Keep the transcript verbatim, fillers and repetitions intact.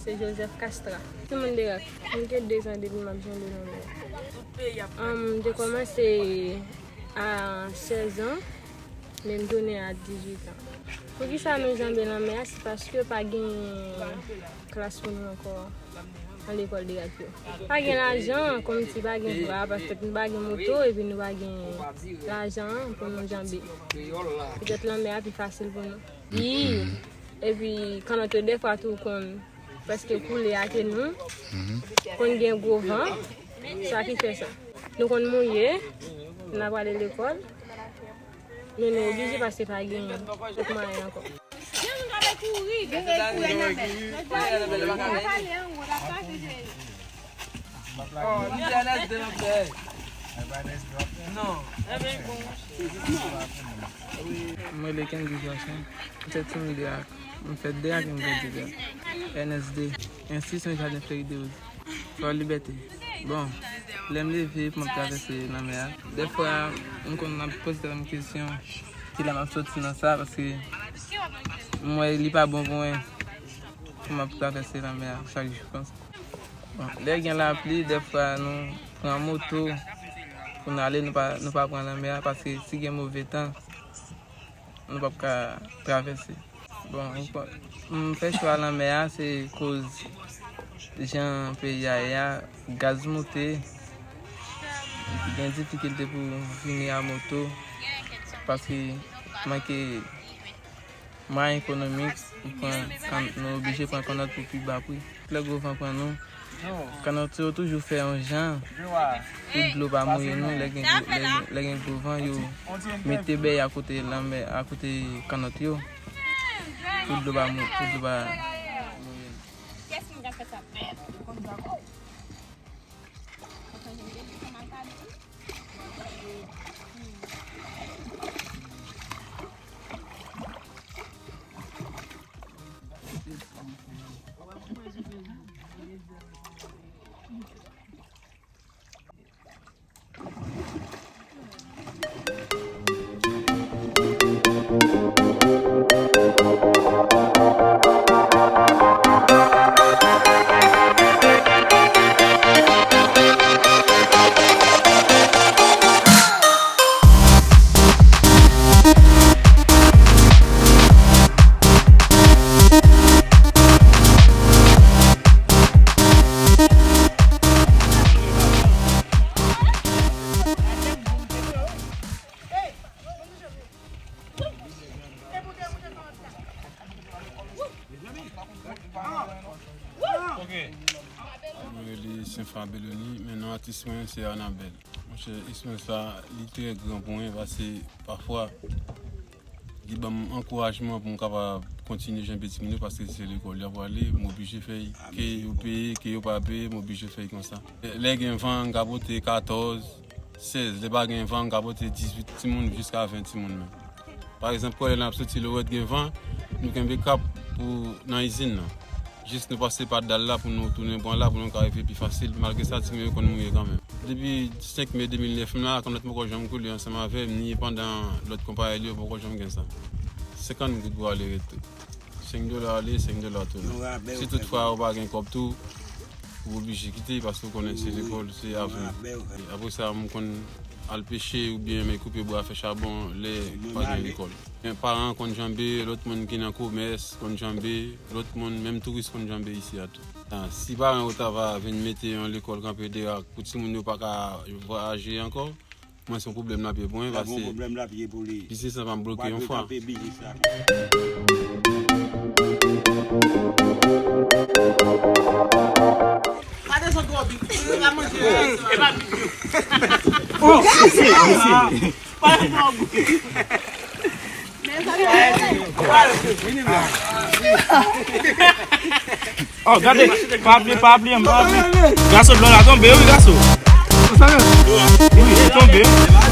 Se Joseph Castra. Timoun Derak, mwen gen de zan depi m ap janbe lanmè a. Ahn, m te kòmanse a sèz an, men m tounen a dizuit an. Poukisa nou janbe lanmè a? Se paske pa gen klas pou nou ankò nan lekòl Derak yo. Pa gen lajan, kòmsi pa gen bra, paske nou pa gen moto, epi nou pa gen lajan pou nou janbe. Petèt lanmè a pi fasil pou nou. Wi. Epi, kannòt yo dèfwa tou konn prèske koule ake nou. Konn gen gwo van, sa ki fè sa. Nou konn mouye, n ap prale lekòl, men nou oblije pase pa gen lòt mwayen ankò. Mwen le kenz Jwason, m fèt Timoun Derak, m fèt Derak, m grandi Derak. N S D, Enstitisyon Jaden Flèri de Woz, Fò Libète. Bon, lè m leve pou m ap travèse lanmè a, dèfwa, m konn ap poze tèt mwen kesyon, kilè m ap soti nan sa, paske m wè li pa bon pou mwen, pou m ap travèse lanmè a chak jou konsa. Bon, lè gen lapli, dèfwa nou pran moto pou n ale, nou pa, nou pa pran lanmè a, paske si gen move tan, nou p ap ka travèse. Bon, m pa, m fè chwa lanmè a, se koz jan peyi a ye a, gaz moute, gen difikilte pou vini a moto, paske manke mwayen ekonomik, nou pran kann-, nou oblije pran kannòt pou pi ba pri. Lè gwo van pran nou, kannòt yo toujou fè yon jan pou dlo pa mouye nou. Lè gen gwo, lè, lè gen gwo van, yo mete bèy akote lanmè, akote kannòt yo, pou dlo pa mou-, pou dlo pa mouye nou. Mwen rele Senfa Beloni, men non atis mwen se Anabèl. Monchè, eksperyans sa, li trè gran pou mwen, paske pafwa, li ban m ankourajman pou m kapab kontinye janbe timoun yo, paske se lekòl y ap prale, m oblije fè y, ke yo peye, ke yo pa peye, m oblije fè y konsa. Lè gen van, m ka pote katòz, sèz, lè pa gen van, m ka pote dizuit timoun jiska ven timoun menm. Pa egzanp, kòlè n ap soti, lè w wè gen van, nou kenbe kap pou nan izin nan. Jis nou pase pa dal la pou nou tounen pran la, pou nou ka rive pi fasil. Malgre sa, timoun yo konn mouye kanmenm. Depi senk me de mil nèf m la, kannòt poko janm koule ansanm avè m, ni pandan lòt konpayèl yo poko janm gen sa. Senkant goud pou ale retou. Senk dola ale, senk dola tounen. Si toutfwa ou pa gen kòb tou, ou oblije kite, paske ou konnen se lekòl, se avni. Apre sa, m konn al peche oubyen men koupe bwa, fè chabon lè pa gen lekòl. Men paran konn janbe, lòt moun ki nan komès konn janbe, lòt moun, menm touris konn janbe isi a tou. A, si paran yo ta va vin mete yon lekòl kanpe Derak pou timoun yo pa ka vwayaje ankò, mwen se yon pwoblèm lapye pou mwen, paske biznis lan pa bloke yon fwa. Oh, gade, pa aplye, pa aplye, pa aplye. Gason, dlo la tonbe, wi, gason. Wi, li tonbe.